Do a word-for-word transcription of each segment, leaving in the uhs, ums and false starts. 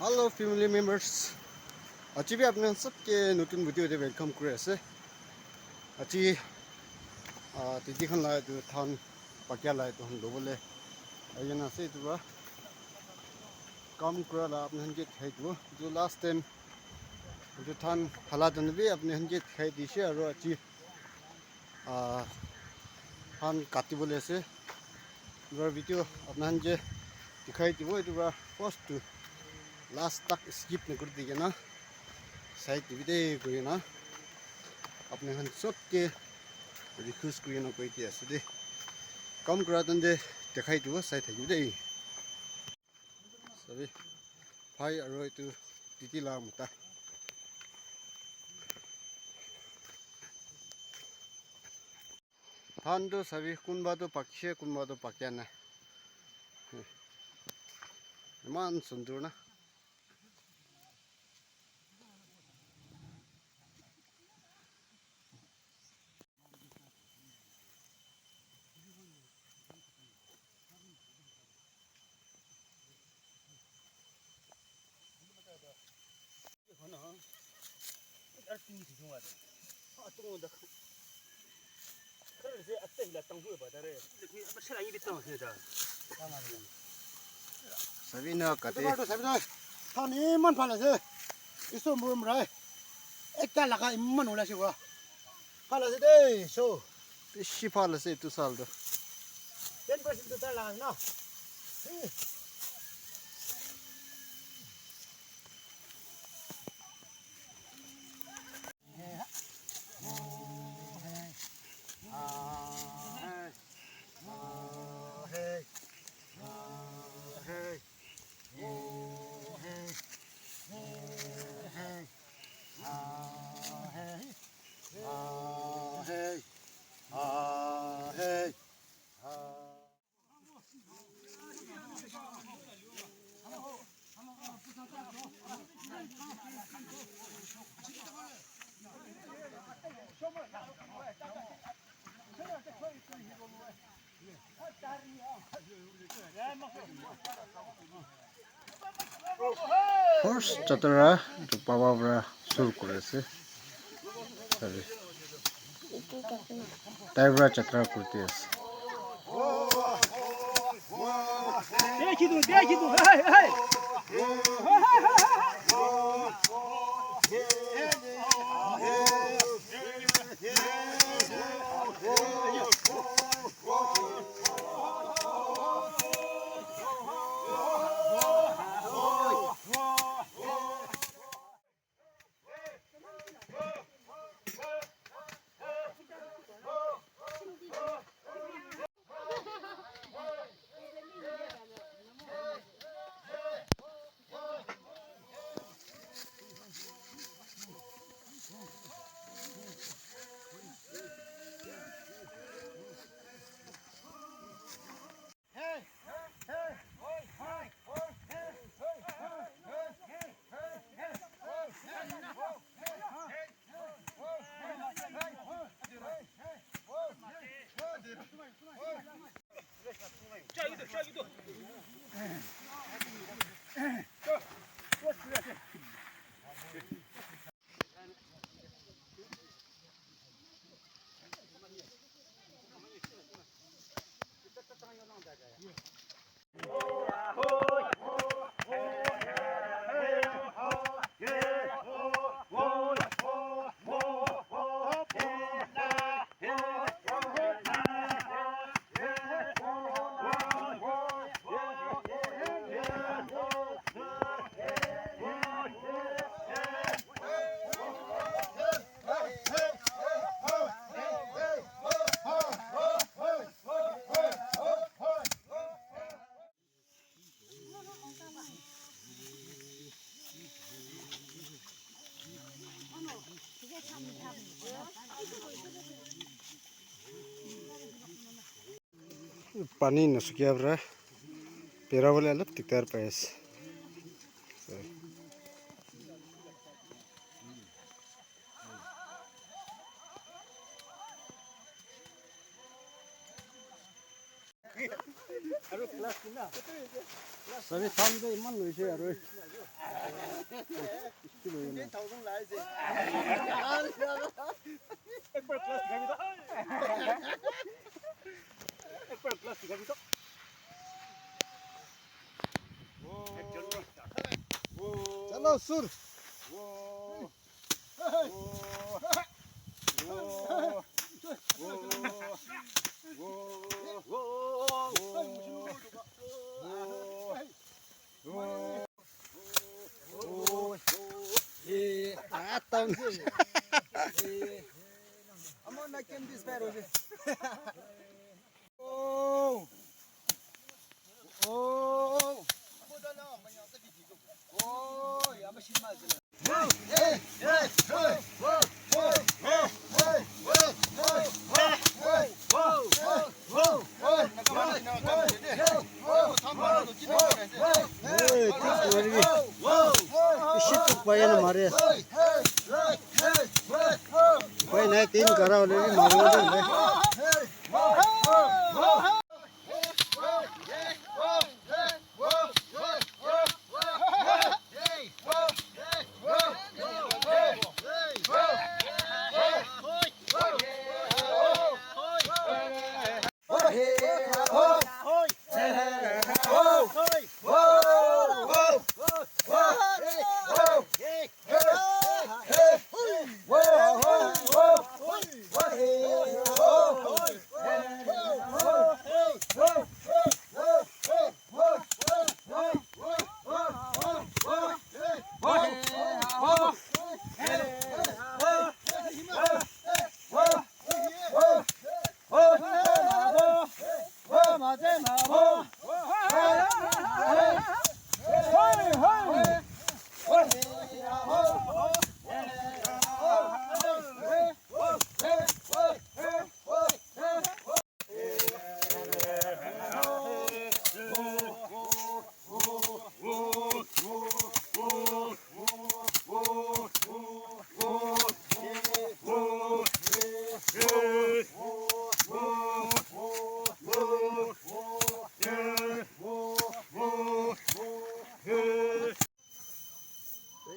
Hello family members, aji bi apni khan sob ke notun video te welcome kuri ase. Aji ah, titi khan la etu than pakia la etu khan lobole ahi kena ase. Etu para kam kura la apni khan ke dikhai dibo. Etu last time etu than phala time te bi apni khan ke dikhai dise, aru aji ah, than kati bole ase. Etu para video apni khan ke dikhai dibo. Etu para first to last tak skip nakuri di kena sai dibi de koi kena apni khan sob ke request kuri kena koi di ase de. Kam kura time te dikhai dibo, sai thakibi de. Sabi, bhai aru etu titi la mota. Than tu sabi, kunba tu pakishe, kunba tu pakia nai. Eman sundur na. Sabi na kate. Sabi na. Than iman bhal ase. Isu murum rai. Ekta laga iman ulai se wa. Bhal ase dei, so. Bishi bhal ase etu sal tu. Ten percent tu tar laga na. First jatra etu baba para shuru kuri ase. Sabi. Tai para jatra kuri di ase. Pani nasukia para bera bole olop dikdar pai ase. Sabi than tu iman loise aru. Ten thousand la ase. Ek baar class dikhai to. Ek baar class dikhai to. Chalo, sur. Oh. Oh. Bishi tuk pai na mare. Upai nai, tin kara hoile bi maribo de.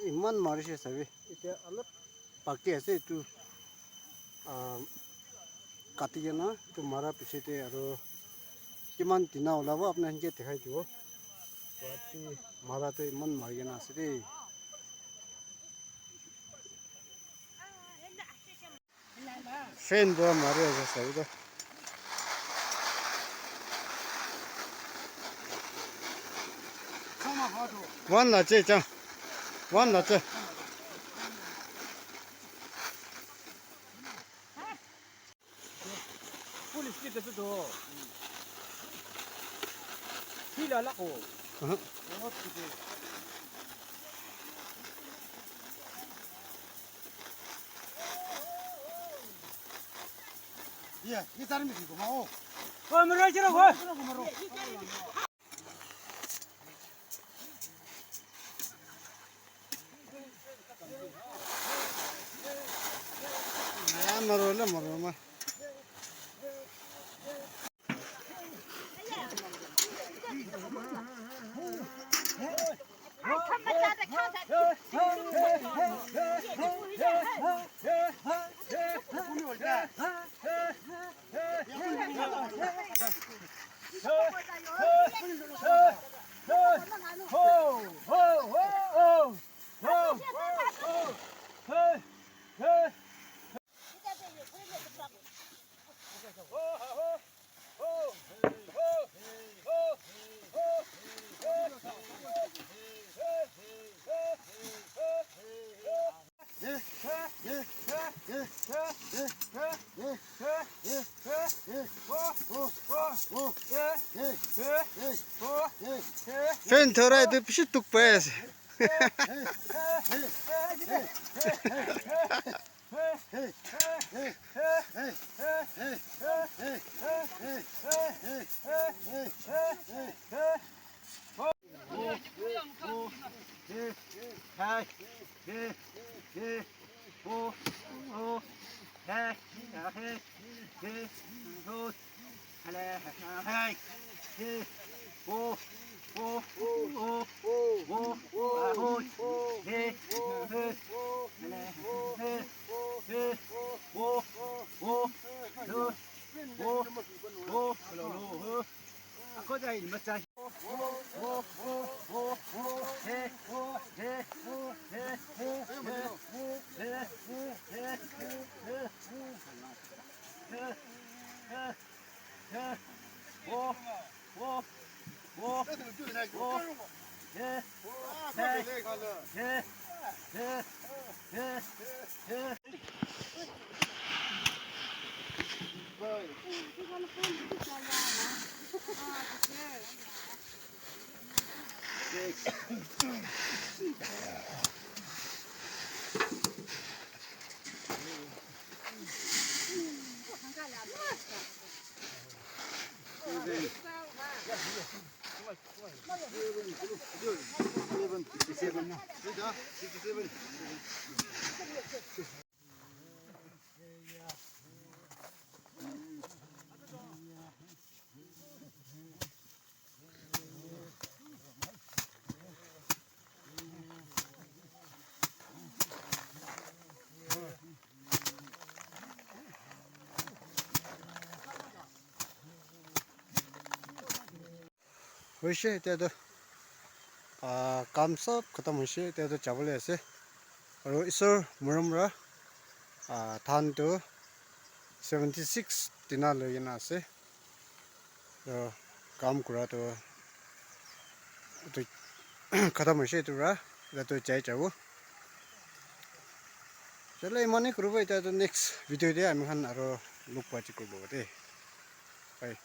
Iman marishe sabi. Etia alop baki ase etu, ah, kati kena etu mara piche te aru kiman tina olabo apna khan ke dikhai dibo. Guwahati mara tu iman mari kena ase de. Fan pura mari ase sabi toh. One la che cha. One la che. Full speed ase toh. Hila lako. Aha. Ye, ye sar mi ko ma o. Ko maro chiro ko. Ah, maro le maro ma. Fan thorai tu bishi tuk pai ase. Hoishe, etia tu, ah, kam sob khatam hoishe, etia tu jabole ase. Aru Isor morom ra, ah, than tu seventy six tina loi kena ase. Aru kam kura tu, tu khatam hoishe etu ra, etia tu jai jabo. Chale, imane kuribo, etia tu next video te ami khan aru log pa chik kuribo de. Bye.